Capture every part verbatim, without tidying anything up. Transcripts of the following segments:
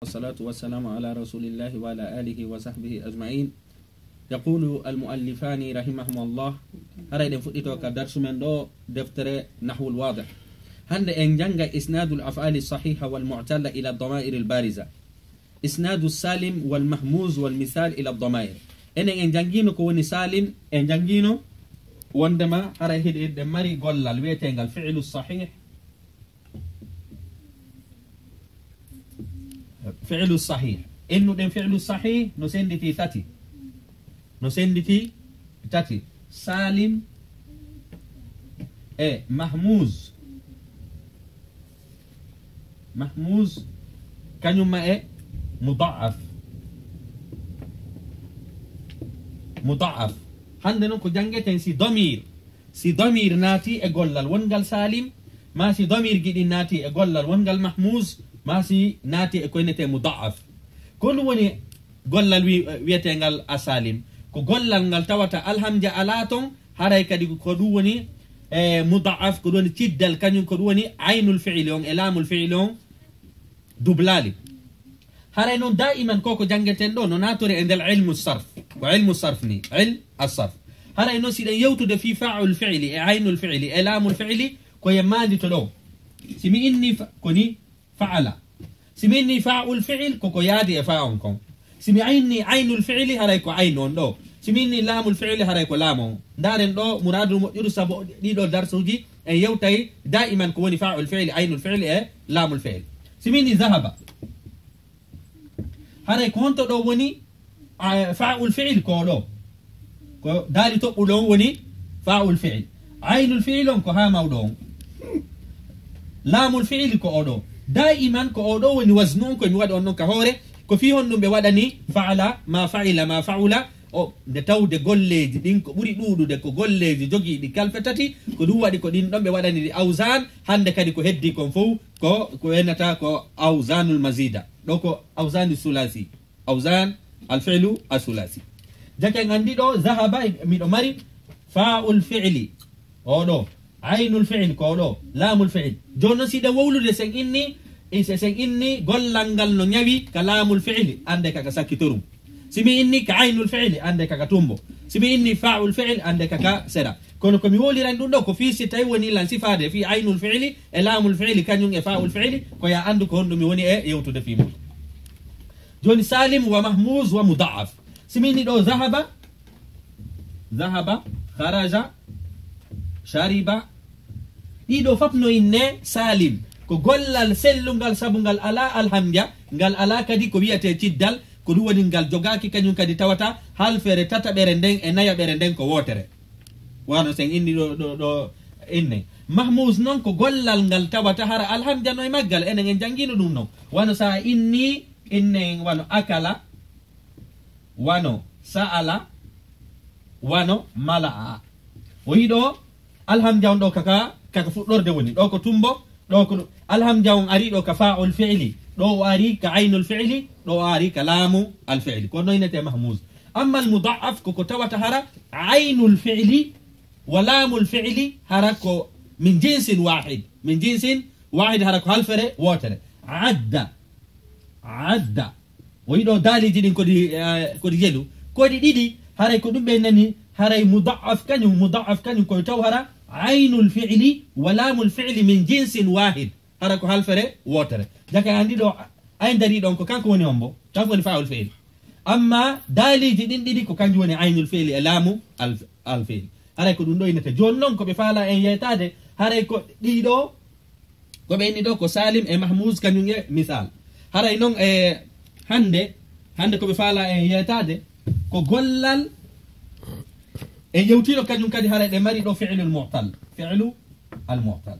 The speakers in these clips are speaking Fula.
والصلاة والسلام على رسول الله وعلى آله وصحبه أجمعين. يقول المؤلفان رحمهما الله، haray ɗen fuɗɗito ka darsu men ɗo, deftere Nahwul Wadih. Hande en janga إسناد الأفعال الصحيحة والمعتلة إلى الضمائر البارزة. إسناد السالم والمهموز والمثال إلى الضمائر. Enen en jangino ko woni salim, en jangino wondema haray hiɗe, hiɗe mari gollal wi'etengal fi'lu sahih. Fi'lu sahih. Innuɗen fi'lu sahih no senditi tati. No senditi tati. Salim e mahmuz. Mahmuz, kañum ma e muda'af. Muda'af. Hande non ko jangeten si damir. Si damir naati e gollal wongal salim, ma si damir giɗi naati e gollal wongal mahmuz, ma si naati e ko innete muda'af. Ko ɗum woni gollal wi-, wi'etengal a salim. Ko gollal ngal tawata alhamja alaa ton, haray kadi ko ɗum woni, e, muda'af, ko ɗum woni ciddal, kañum ko ɗum woni aynul fi'li on e laamul fi'li on dublali. Haray non daiman ko ko jangeten ɗo no natori e ndel ilmu sarf. Ko ilmu sarf ni, il as-sarf. Haray non si ɗen yewtude fi fa'ul fi'li e aynul fi'li e laamul fi'li, ko ye maandito ɗo. Si mi inni fa-, ko ni fa'ala. Si mi inni fa'ul fi'l, ko ko yaadi e fa on kon. Si mi inni aynul fi'li, haray ko ayn on ɗo. Si mi inni laamul fi'li, haray ko laam on. Ndaaren ɗo muraadu moƴƴuru, sabu ɗiɗo darsuuji en yewtay daiman ko woni fa'ul fi'li, aynul fi'li e laamul fi'li. Si mi inni zahaba, haray ko honto ɗo woni, a, fa'ul fi'li ko ɗo. Ko daali toɓɓuɗo on woni fa'ul fi'li. Aynul fi'li on ko haa mawɗo on. Laamul fi'li ko oɗo. Daiman ko oɗo woni waznu on ko mi waɗa on non ka hoore. Ko fii honɗum ɓe waɗani fa'ala, ma fa'ila, ma fa'ula. O, nde tawde golleeji ɗin ko ɓuri ɗuuɗude ko golleeji jogiiɗi kalfe tati, ko ɗum waɗi ko ɗin ɗon ɓe waɗani ɗi awzan, hande kadi ko heddi kon fow ko, ko wonata ko awzanul mazida. Ɗo ko awzanu sulasi. Awzan al fi'lu as sulasi. Jake en andi ɗo, zahaba, e, miɗo mari fa'ul fi'li. Oɗo. Aynul fi'li ko oɗo. Laamul fi'li. Jooni non si ɗe wowlude sen inni, e se sen inni gollal ngal no ñawi ka laamul fi'li, ande kaka sakkitorum. Si mi inni ka aynul fi'li, ande kaka tumbo. Si mi inni fa'ul fi'li, ande kaka sera. Kono ko mi wowliran ɗum ɗo, ko fii si tawi woni lan sifaade fii aynul fi'li, e laamul fi'li, kañum e fa'ul fi'li, ko ya andu ko honɗum mi woni e yewtude fii mum. Jooni salim wa mahmuz wa muda'af. Si mi inni ɗo zahaba, zahaba, kharaja, shariba, ɗiɗo fop no inne salim. Ko gollal sellungal sabu ngal alaa alhamja, ngal alaa kadi ko wi'etee ciddal, ko ɗum woni ngal jogaaki kañum kadi tawata halfere tataɓere nden e nayaɓere nden ko wootere. Wano sen inni ɗo, ɗo, ɗo inne. Mahmuz non ko gollal ngal tawata hara alhamja no e maggal, enen en jangino ɗum non. Wano sa inni, innen wano akala, wano sa'ala, wano mala'a. O yiɗo alhamja on ɗo kaka, kaka fuɗɗorde woni. Ɗo ko tumbo, ɗo ko alhamja on ari ɗo ka fa'ul fi'li. Ɗo o ari ka aynul fi'li, ɗo o ari ka laamu al fi'li. Ko no innete mahmuz. Amma al muda'af ko ko tawata hara aynul fi'li wa laamul fi'li hara ko min jinsin wahid. Min jinsin wahid hara ko halfere wootere. Adda. Adda. O yiɗo daaliji ɗin kodi, eh, kodi jelu. Kodi ɗiɗi, haray ko ɗum ɓe nani, haray muda'af kañum, muda'af kañum koye taw hara aynul fi'li wa laamul fi'li min jinsin wahid. Hara ko halfere wootere. Jaka andi ɗo, ay dari ɗon ko kanko woni on bo, kanko woni fa'ul fi'li. Amma daaliji ɗin ɗiɗi ko kanjum woni aynul fi'li e laamu al, al fi'li. Haray ko ɗum ɗo innete. Jooni non ko ɓe faala en yeytaade, haray ko ɗiɗo, ko ɓe inni ɗo ko salim e mahmuz kañum e misal. Haray non e hande, hande ko ɓe faala en yeytaade, ko gollal en yewtino kañum kadi haray ɗe mari ɗo fi'lul mu'tal. Fi'lu al mu'tal.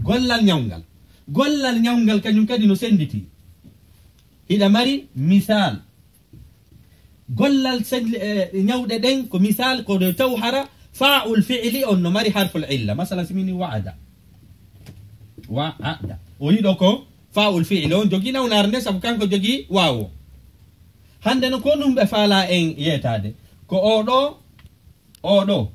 Gollal ñawngal. Gollal ñawngal kañum kadi no senditi. Hiɗa mari misal. Gollal sel-, eh, ñawɗe ɗen ko misal ko ɗo taw hara fa'ul fi'li on no mari harful illa. Masalan, si mini wa'ada. Wa'ada. O yiɗo ko fa'ul fi'li on jogi nawnaare nde sabu kanko jogi waawo. Hande no ko ɗum ɓe faala en yeytaade. Ko oɗo, oɗo.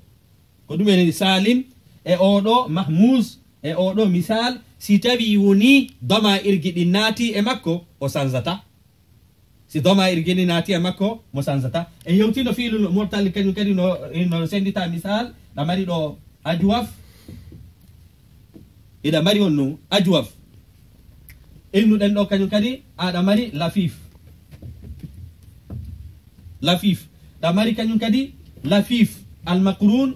Ko ɗum en salim e oɗo mahmuz e oɗo misal. Si tawi woni doma irgi ɗin naati e makko, o sanzata. Si doma irgi ɗin naati e makko, mo sanzata. E yewtino fiilu mu'tal kañum kadi no, no sendita misal, ɗa mari ɗo ajwaf, iɗa mari on nu ajwaf. Innuɗen ɗo kañum kadi, aɗa mari lafif. Lafif. Ɗa mari kañum kadi lafif al-maqrun.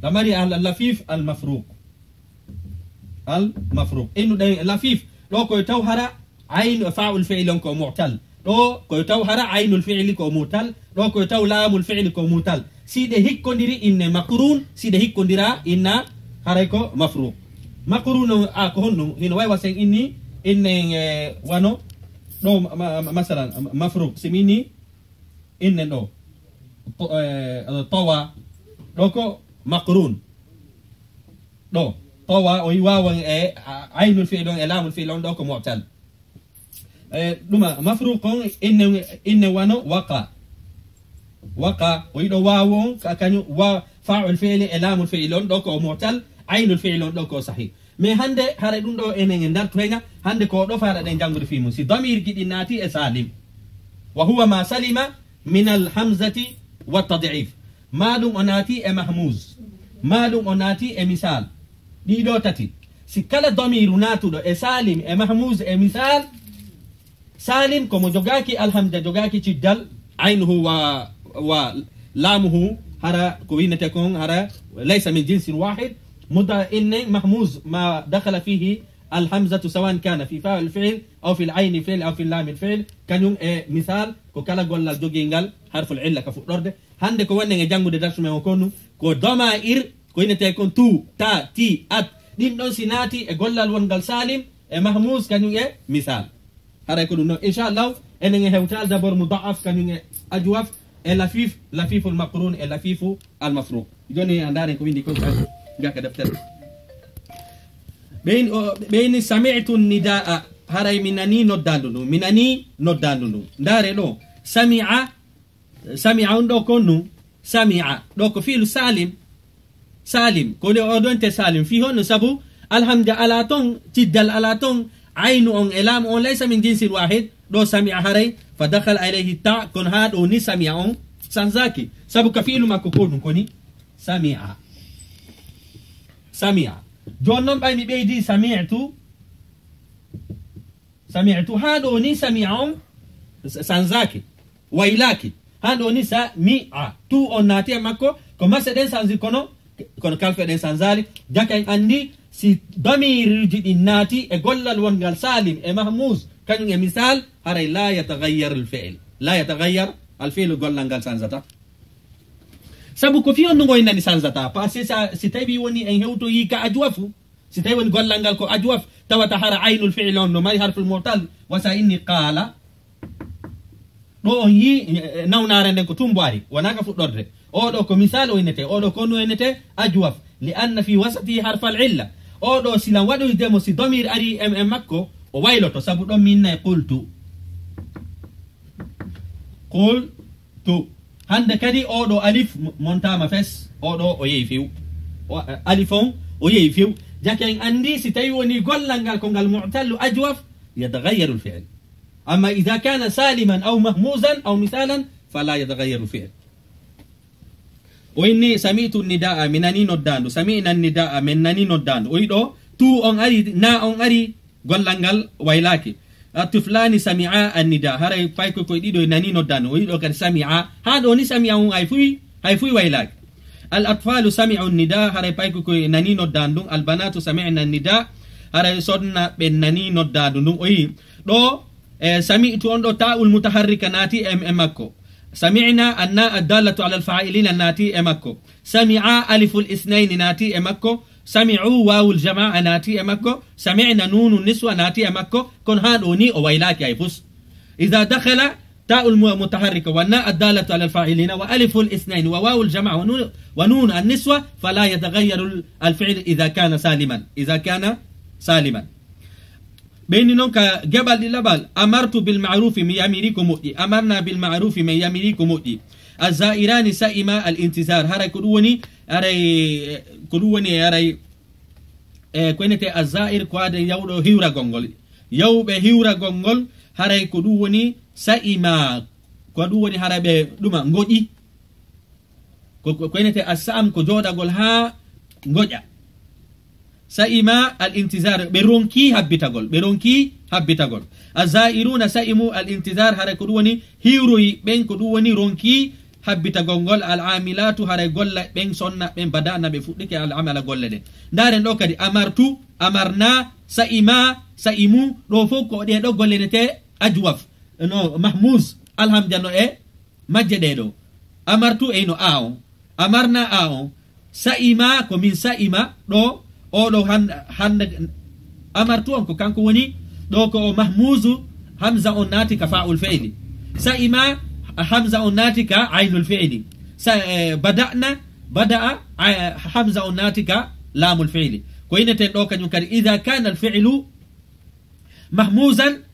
Ɗa mari al-, lafif al-mafruq. Al-mafruq. Innuɗen lafif. Ɗo koye taw hara aynu fa'ul fi'li on ko mu'tal. Ɗo koye taw hara aynul fi'li ko mu'tal. Ɗo koye taw laamul fi'li ko mu'tal. Si ɗe hikkondiri inne maqrun, si ɗe hikkondira inna haray ko mafruq. Maqrun on, a, ko honɗum? Hino wawi wasen inni, innen, eh, wano, ɗo, ma-, ma-, masalan, mafruq. Si mi inni, innen ɗo. To-, eh, tawa. Ɗo ko maqrun. Ɗo. Tawa, o yi wawan e, a, aynul fi'li on, e laamul fi'li on, ɗo ko mu'tal. Eh, ɗuma, mafruq on, inne, inne wano, waqa. Waqa, o yiɗo waawu on, ka-, kañum wa-, fa'ul fi'li e laamul fi'li on, ɗo ko o mu'tal, aynul fi'li on, ɗo ko o sahih. Mais hannde, hara ɗum ɗo enen e ndartu hena, hannde ko ɗo fara ɗen janngude fii mum. Si damir giɗi naati e salim, wa huwa ma salima min al hamzati wa tad'if. Ma ɗum o naati e mahmuz. Ma ɗum o naati e misal. Ɗiɗo tati. Si kala damiru naatuɗo e salim, e mahmuz, e misal, salim ko mo jogaaki alhamza, jogaaki ciddal, aynuhu wa, wa laamuhu, hara ko winnete kon, hara laysa min jinsin wahid, muda inne mahmuz ma dakhala fihi alhamzatu sawan kana fi fa al fi'l aw fi al ayni fi'l aw fi laami fi'l, kañum e misal ko kala gollal jogingal harful illa ka fuɗɗorde. Hannde ko wonnen e janngude darsu men o konu, ko dama'ir, ko innete kon tu, ta, ti, at. Ɗin ɗon si naati e gollal wongal salim, e mahmuz, kañum e misal. Haray ko ɗum ɗon. Inchallah, enen e hewtal d'abord muda'af, kañum e ajwaf, e lafif, lafiful maqrun, e lafifu al mafruq. Joni a ndaaren ko windi kon kan, jaka deftere. Ɓeyni, o, ɓeyni sami'tu nida'a, haray mi nani noddandu ndu, mi nani noddandu ndu. Ndaare ɗo, sami'a, sami'a on ɗo ko nu, sami'a. Ɗo ko fi'lu salim. Salim. Ko nde o donte salim. Fii honno? Sabu alhamza ala ton, ciddal ala ton, aynu on e laamu on laysa min jinsin wahid. Ɗo sami'a haray, fa dakhala alayhi ta, kono haa ɗo ni sami'a on sanzaaki. Sabu ka fi'lu makko ko ɗum ko ni. Sami'a. Sami'a. Jooni non ɓay mi ɓeydi sami'tu. Sami'tu, haa ɗo ni sami'a on s-, sanzaaki, waylaaki. Haa ɗo ni sami'a. Tu on naati e makko, ko mase ɗen sanzi kono, kono kalfe ɗen sanzaali. Jaka en anndi si damiiruuji ɗin naati e gollal wongal salim e mahmuz, kañum e misal, haray la yataghayyar al fi'l. La yataghayyar al fi'l, gollal ngal sanzata. Sabu ko fii on ɗum o innani sanzata. Parce que sa, si tawi woni en hewtoyi ka ajwafu, si tawi woni gollal ngal ko ajwaf, tawata hara aynul fi'l on no mari harful mu'tal, wasa inni qala. Ɗo on yi, eh, nawnaare nden ko tumbo ari, wonaa ka fuɗɗorde. Oɗo ko misal o innete, oɗo ko no innete ajwaf, li anna fi wasatihi harfal illa. Oɗo silan waɗoyde mo si damir ari em, em makko, o wayloto, sabu ɗon min nay qultu. Qultu. Hannde kadi oɗo alif mo-, montaama fes, oɗo o yehi few. O, eh, alif on o yehi few. Jake en anndi si tawi woni gollal ngal ko ngal mu'tallu ajwaf, yataghayyaru al fi'l. Amma idha kana saliman aw mahmuzan aw misalan, fala yataghayyaru al fi'l. O inni, sami'tu nida'a, mi nani noddaandu. Sami'na nida'a, min nani noddaandu. O yiɗo, tu on ari, na on ari, gollal ngal waylaaki. At-tiflani sami'a an-nida. Haray paykoy koy ɗiɗo nani noddaandu. O yiɗo kadi sami'a. Haa ɗo ni sami'a on hay fuy, hay fuy waylaaki. Al-atfalu sami'u an-nida. Haray paykoy koy nani noddaandu. Al-banatu sami'na an-nida. Haray sonna ɓe nani noddaandu ndun. O yi ɗo, eh, sami'tu on ɗo ta'ul mutaharrika naati e, e makko. Sami'na anna ad-dallatu ala al-fa'ilina naati e makko. Sami'a aliful isnayni naati e makko. Sami'u wawul jama'a naati e makko. Sami'na nunu niswa naati e makko. Kono haa ɗo ni o waylaaki hay fus. Idha dakhala ta'ul mu-, mutaharrika wa na ad-dallatu ala al-fa'ilina wa aliful isnayni wa wawul jama'a wa nun, wa nun an-niswa fala yataghayyaru al-fi'l idha kana saliman. Idha kana saliman. Ɓeyni noon ka geɓal ɗiɗaɓal, amartu bil ma'rufi, mi yamiri ko moƴƴi. Amarna bil ma'rufi, min yamiri ko moƴƴi. Az-za'irani sa'ima al-intizar. Haray ko ɗum woni, haray, ko ɗum woni, haray, E ko enete azzair ko ade yawɗo hiwragol ngol. Yawɓe hiwragol ngol, haray ko ɗum woni sa'ima, ko ɗum woni haray ɓe ɗuma ngoƴi. Ko, ko, ko enete assa'am ko jooɗagol haa ngoƴa. Sa'ima al intizar, ɓe ronki habbitagol, ɓe ronki habbitagol. Azzairuna sa'imu al intizar, haray ko ɗum woni hiwroyi ɓen, ko ɗum woni ronki habbitagol ngol. Al amilatu, haray golla ɓen sonna ɓen, bada'na, ɓe fuɗɗike al amala golle ɗen. Ndaren ɗo kadi amartu, amarna, sa'ima, sa'imu, ɗo fof ko ɗe ɗo golle nete ajwaf, no mahmuz, alhamja no e majje ɗe ɗo. Amartu e no a on, amarna a on, sa'ima ko min sa'ima ɗo, o ɗo han-, hande amartu on ko kanko woni ɗo ko o mahmuzu, hamza on naati ka fa'ul fi'li. Sa'ima, hamza on naati ka aynul fi'li. Sa-, eh, bada'na, bada'a, ay-, hamza on naati ka laamul fi'li. Ko inneten ɗo kañum kadi, idha kana al fi'lu mahmuzan,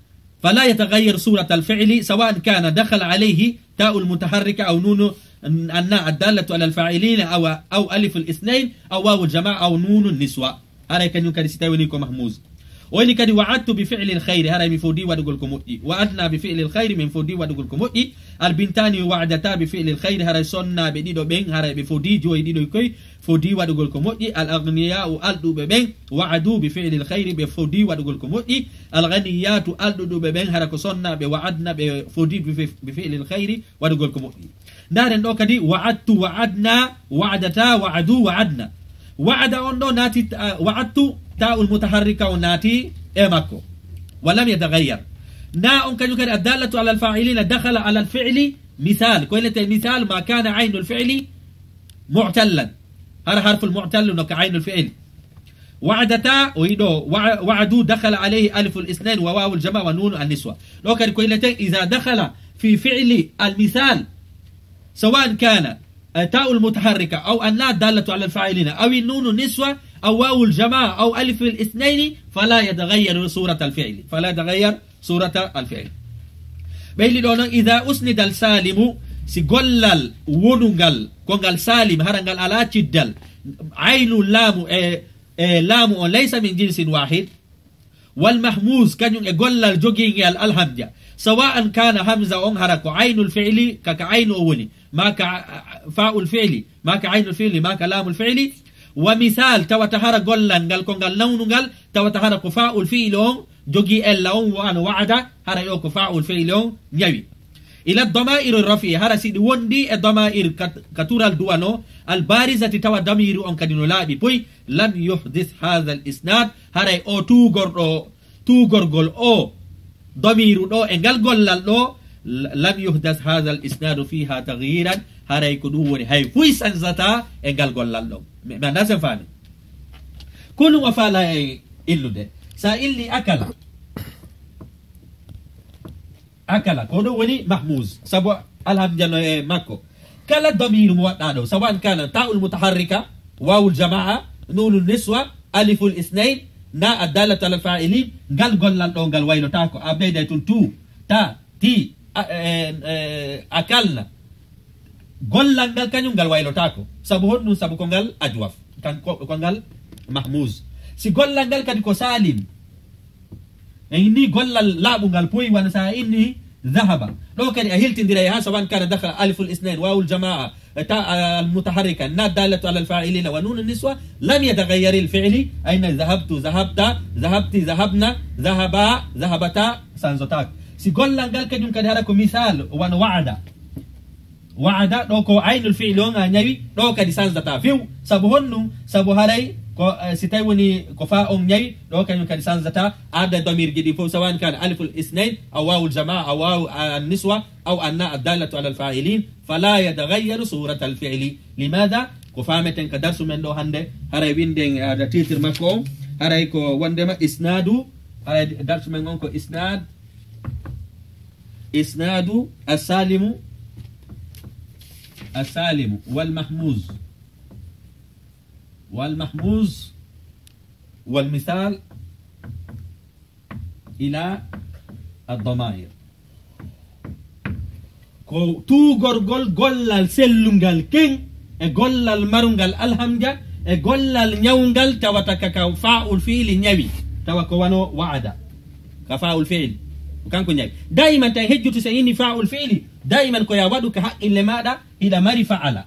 فلا يتغير صورة الفعل سواء كان دخل عليه تاء المتحركة أو نون الناء الدالة على الفاعلين أو، أو ألف الاثنين أو واو الجماعة أو نون النسوة. Haray kañum kadi si tawi woni ko mahmuz. O woni kadi wa'adtu bi fi'lil khayri, haray mi fodi waɗugol ko moƴƴi. Wa'adna bi fi'lil khayri, min fodi waɗugol ko moƴƴi. Al bintani wa'data bi fi'lil khayri, haray sonnaaɓe ɗiɗo ɓen, haray ɓe fodi joyi ɗiɗo koy, fodi waɗugol ko moƴƴi. Al aghniya'u, alɗuɓe ɓen, wa'adu bi fi'lil khayri, ɓe fodi waɗugol ko moƴƴi. Al ghaniyatu, alɗuɗuɓe ɓen, hara ko sonnaaɓe, wa'adna, ɓe fodi bi fi-, bi fi'lil khayri, waɗugol ko moƴƴi. Ndaren ɗo kadi, wa'adtu, wa'adna, wa'data, wa'adu, wa'adna. Wa'ada on ɗo naati, ah, wa'adtu, ta'ul mutaharrika on naati e makko. Wa lam yataghayyar. Na on kañum kadi, addallatu ala al fa'ilina dakhala ala al fi'li, misal. Ko innete misal, ma kana aynul fi'li mu'tallan. Hara harful mu'tallu no ka aynul fi'li. Wa'adata, o yiɗo, wa-, wa'adu dakhala alayhi aliful isnayn wa wawul jama'a wa nunu an niswa. Ɗo kadi ko innete, idha dakhala fi fi'li al misal, سواء كان، آه، تاء المتحركة أو الناء الدالة على الفاعلين أو النون النسوة أو واو الجماعة أو ألف الاثنين فلا يتغير صورة الفعل، فلا يتغير صورة الفعل. Ɓeyli ɗo noon, إذا أسند السالم، si gollal wonungal, ko ngal salim, hara ngal alaa ciddal, aynu laamu e, e laamu on, ليس من جنس واحد، والمهموز، kañum e gollal jogiingel alhamja. سواء كان همزة on hara ko aynul fi'li, ka, ka aynu o woni, ma ka, a, a, fa'ul fi'li, ma ka aynul fi'li, ma ka laamul fi'li. ومثال، tawata hara gollal ngal ko ngal nawnungal, tawata hara ko fa'ul fi'li on jogii ella on, wano wa'ada, hara yo ko fa'ul fi'li on ñawi. إلى الضمائر الرفع، hara si ɗi wondi e dama'ir ka, ka tural duwano, البارزة، tawa damiru on kadi no laaɓi puy, لم يحدث هذا الإسناد، haray o tuugorɗo, tuugorgol o damiru ɗo e ngal gollal ɗo, ل-، لم يحدث هذا الإسناد فيها تغييرا، haray ko ɗum woni hay fuy sanzata e ngal gollal ɗo. Mi, mi anndaa sen faami. Ko ɗum o faala e illude. Sa illi akala. Akala, ko ɗum woni mahmuz, sabu alhamja no e makko. Kala damiru mo waɗɗa ɗo, سواء كان تاء المتحركة، واو الجماعة، نون النسوة، ألف الاثنين، ناء الدالة على الفاعلين، ngal gollal ɗo ngal waylotaako, a ɓeyday tun tu, ta, ti, a, e, e, akalna. Gollal ngal kañum ngal waylotaako. Sabu honɗum? Sabu ko ngal ajwaf, kan ko, ko ngal mahmuz. Si gollal ngal kadi ko salim, en inni gollal laaɓungal puy, wano sa inni ذهب. Ɗo kadi a hiltindiray ha, سواء كان دخل ألف الاثنين، واو الجماعة، تاء المتحركة، ناء الدالة على الفاعلين ونون النسوة، لم يتغير الفعل، ayna ذهبت، ذهبت، ذهبت، ذهبنا، ذهبا، ذهبتا، sanzotaako. Si gollal ngal kañum kadi hara ko misal, wano wa'ada. Wa'ada ɗo ko aynul fi'li on a ñawi, ɗo kadi sanzata few. Sabu honɗum? Sabu haray ko, eh, si tawi woni ko fa on ñawi, ɗo kañum kadi sanzata, adda damirji ɗi fof, سواء كان ألف الاثنين أو واو الجماعة أو واو النسوة أو الناء الدالة على الفاعلين، فلا يتغير صورة الفعل. لماذا؟ Ko faameten ka darsu men ɗo hannde, haray winden, eh, ada titre makko on, haray ko wondema isnadu, haray darsu men on ko isnad, إسناد السالم، السالم والمهموز، والمهموز والمثال إلى الضمائر. Ko tuugorgol gollal sellungal ken e gollal marungal alhamja e gollal ñawngal tawata ka, ka fa'ul fi'li ñawi, tawa ko wano wa'ada, ka fa'ul fi'li, ko kanko ñawi. Daiman tawi hejjutu se inni fa'ul fi'li, daiman ko ya waɗu ka haqqille maɗa, hiɗa mari fa'ala.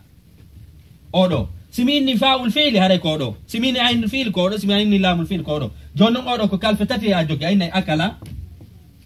Oɗo. Si mi inni fa'ul fi'li, haray ko oɗo. Si mi inni aynul fi'li, ko oɗo. Si mi inni laamul fi'li, ko oɗo. Jooni non oɗo ko kalfe tati a jogii. A innay akala,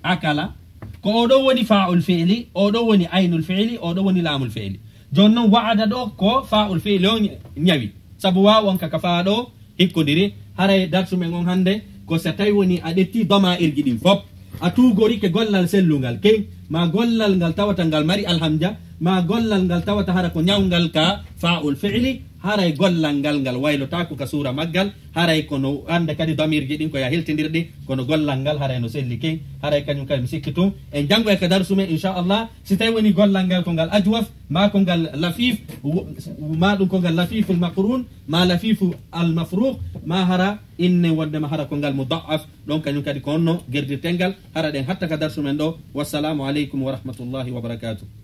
akala. Ko oɗo woni fa'ul fi'li, oɗo woni aynul fi'li, oɗo woni laamul fi'li. Jooni non wa'ada ɗo ko fa'ul fi'li on ñawi. Sabu waaw on ka, ka faa ɗo hikkodiri. Haray darsu men on hannde ko so tawi woni a ƴetti dama'irji ɗin fop, a tuugorike gollal sellungal ken, ma gollal ngal tawata ngal mari alhamja, ma gollal ngal tawata hara ko ñawngal ka fa'ul fi'li, haray gollal ngal ngal waylotaako ka suura maggal, haray kono annda kadi damirji ɗin ko ya heltindirɗi, kono gollal ngal haray no selli ken, haray kañum kadi mi sikki tun. En janngoya ka darsu men, inchallah, si tawi woni gollal ngal ko ngal ajwaf, ma ko ngal lafif, w-, ma ɗum ko ngal lafiful maqrun, ma lafifu al mafruq, ma hara inne wondema hara ko ngal mudha'af, ɗon kañum kadi ko honno gerdirten ngal, hara ɗen hatta ka darsu men ɗo. Wassalamu aleykum wa rahmatullahi wa barakatuh.